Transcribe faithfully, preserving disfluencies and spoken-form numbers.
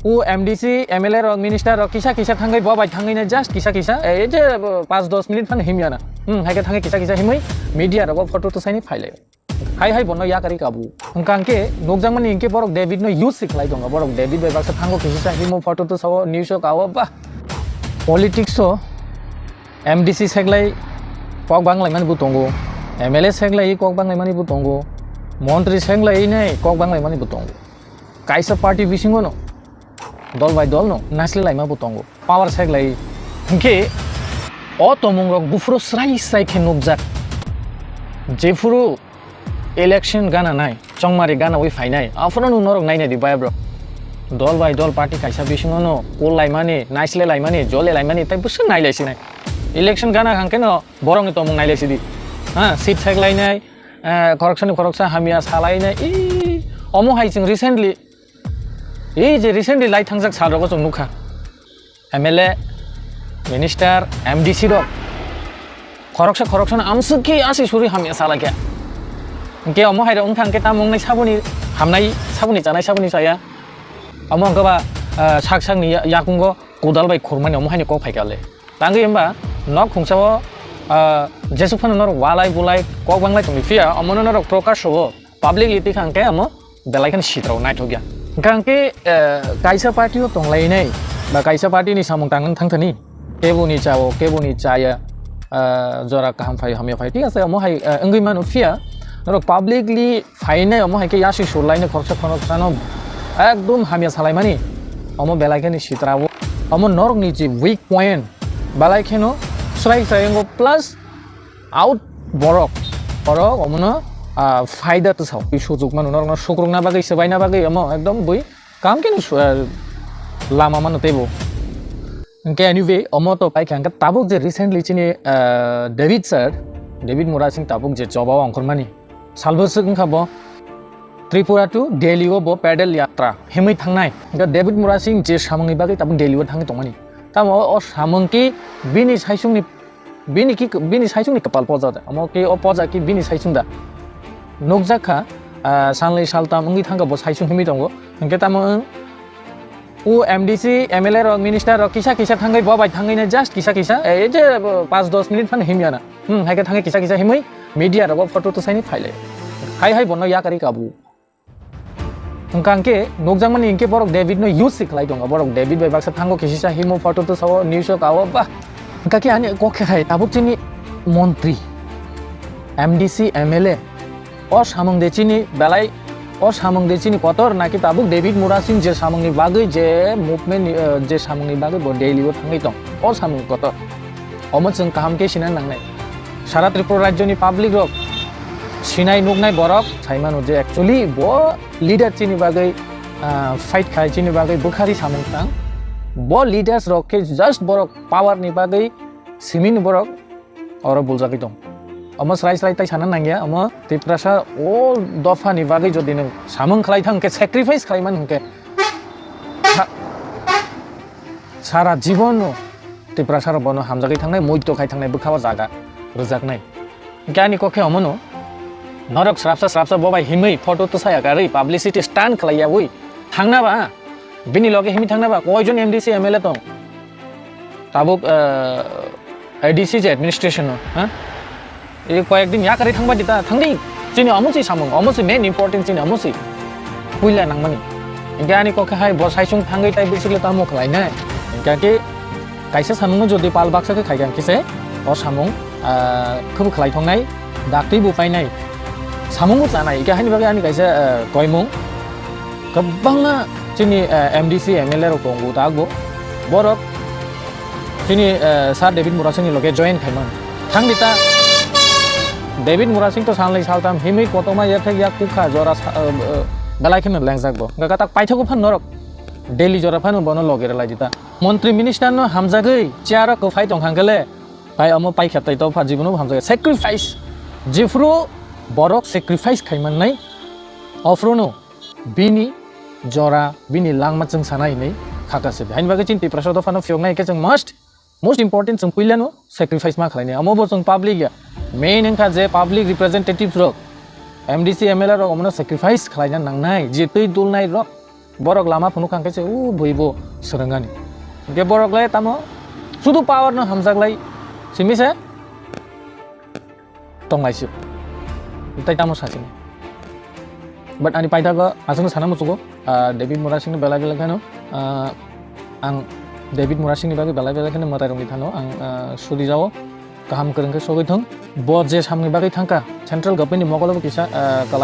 O M D C, M L A rok, minister rok kisa kisa thangwi bo bai thangwi na just kisa kisa, eh, ei je, eh, panch dos minute phano himya na. Hmm, hai khe thangwi kisa kisa himwi media rogo photo twsaini phailai. Hai hai bono yakari kabu. Hwnkha hwnkhe nukjakmani hinkhe borok David no use se khlai tongo. Borok David bai baksa thango kisa sa himo photo twsao news o kao ba. Politics o M D C seklai kok banglaimani bo tongo. M L A seklai kok banglaimani bo tongo. Montri seklai nai kok banglaimani bo tongo. Kaisa party bisingo no dol bai dol no naisle laima bo tongo. Power sek lai. Hwnkhe o tomung rok buphuru srai srai khe nukjak. Jephuru election gana nai, chongmari gana wi phainai, aphuru no norok naina di bai bro. Dol bai dol party kaisa bisingo no kol laimani, naisle laimani, jole laimani, tai bwswk nai lai sinai. Election gana hwnkhe no borok ni tomung nai lai sidi. Ha, seat sek lainai, eh, khoroksa ni khoroksa hamya salainai. Ii, omo hai chwng recently Ei je recently lai thangjak sal rogo chwng nukha. M L A, minister, M D C rok khoroksa khoroksa no amswk khe asi suri hamya salai kha. Hwnkhe omo hai rok wngkha hwnkhe tamo wngnai saboni hamnai, saboni chanai, saboni chaya. Omo hwnkhe ba, ah, sak sakni ya-, yakungo kodal bai khurmani omo haino kok phai kha le. Tangwi hwnba nok khungsa o, ah, jesuk phano norok walai bulai kok banglai tongwi phiya omono norok prokash o. Public iti kha hwnkhe omo belai kheno sitrao naithok ya. Hwnkha hwnkhe, eh, kaisa party o tonglainai ba kaisa party ni samung tangwi thangthani, keboni chao, keboni chaya, eh, jora kaham phai hamya phai, thik ase, omo hai, eh, wngwi mano. Phiya norok publicly phainai, omo hai khe yasi surlainai khoroksa khoroksa no ekdom hamya salaimani, omo belai kheno sitrao. Omo norokni je weak point belai kheno srai srai wngo, plus out borok, borok omono, ah, phaida twsao. Tei sujuk mano norokno sukrukna bagwi, swbaina bagwi omo ekdom bui kaham khe no su-, ah, lama mano teibo. Hwnkhe anyway, omo to paikha hwnkhe tabuk je recently chini, ah, David sir, David Murasing tabuk je job o ongkhormani, salbwswk wngkha bo Tripura to Delhi o bo pedal yatra himwi thangnai. Hwnkhe David Murasing je samungni bagwi tabuk Delhi o thangwi tongmani. Tamo o, o samung ki bini saisungni Bini ki, bini saisungni kwpal poja da. Omo khe o poja khe bini saisung da. Nukjak kha, ah, salnwi saltam wngwi thangkha bo saisung himwi tongo. Hwnkhe tamo wng, o M D C, M L A rok, minister rok kisa kisa thangwi bo bai thangwi na just kisa kisa, eh, ei je, eh, panch dos minute phano himya na. Hmm, hai khe thangwi kisa kisa himwi media rogo photo twsaini phailai. Hai hai bono yakarwi kabu. Hwnkha hwnkhe nukjakmani hinkhe borok David no use se khlai tongo. Borok David bai baksa thango kisisa himo photo twsao news o kao ba. Hwnkha khe ani kok khe hai tabuk chini montri, M D C, M L A. O samung de chini belai, o samung de chini kotor naki tabuk David Murasing je samungni bagwi je movement ni, eh, je samungni bagwi bo Delhi o thangwi tong. O samung kotor. Omo chwng kaham khe sina nangnai. Sara Tripura rajyoni public rok sinai nuknai borok sai mano je actually bo leader chini bagwi, ah, fight khai chini bagwi bwkhari samung tang. Bo leaders rok khe just borok power ni bagwi simi ni borok oro buljagwi tong. Omo srai srai tai sana nangya, omo Tiprasa o dopha ni bagwi jodi nwng samung khlai thang khe sacrifice khlai man hwnkhe sa-, sara jibon no Tiprasa rok bono hamjagwi thangnai, muito khai thangnai, bwkha o jaga rwjaknai. Hwnkhe ani kok khe omono norok srapsa srapsa bo bai himwi photo twsaya karwi publicity stunt khlai yaui thangna ba, bini loge himwi thangna ba koijon M D C M L A tong? Tabuk, eh, A D C je administration o, ha? Ei koyek din yakarwi thangba di ta, thangdi. Chini omo si samung, omo si main important chini omo si. Puila nangmani. Hingke ani kokhe hai bo saisung thangwi tai bwswkle tamo khlainai. Hingke kaisa samungo jodi pal baksa khe khaikha hingke se o samung, ah, khebo khlai thongnai, daktwi bo painai. Samung bo chanai, hingke haini bagwi ani kaisa, ah, koimung. Kwbangma chini, eh, M D C, M L A rok tongo ta bo. Borok chini, eh, Sir David Murasing ni loge join khaimani. Thangdi ta David Murasing to salnwi saltam himwi kotorma yathek yak kukha jora sa-, eh, eh, belai kheno lengjak bo. Hwnkhe tak paithago phan norok Delhi jora phano bono loge rwlai di ta. Montri minister no hamjagwi chair o kwphai tong hangkhe le, pai omo paikha tai to pha jibono hamjagwi sacrifice. Jephuru borok sacrifice khaimannai, ophuru no bini jora, bini langma chwng sana hinwi khaka se. Haini bagwi chini Tiprasa dophano phiyoknai khe chwng must, most important chwng puilano sacrifice ma khlainai. Omo bo chwng public ya. Main wngkha je public representative rok, M D C, M L A rok omono sacrifice khlaina nangnai, je twi dulnai rok. Borok lama phunuk kha hwnkhe se o bui bo swrwngani. Hwnkhe borok le tamo sudu power no hamjak lai simi se tong lai sio. Tai tamo sachini. But ani paithago aswkno sana muchugo, ah, David Murasing ni belai belai kheno, ah, ang David Murasing ni bagwi belai belai kheno mwtai rok ni thano ang, ah, sudi jao. Kaham kwrwng khe sogwi thung. Bo je samni bagwi thangkha, central government ni mokolo bo kisa, ah, kwlai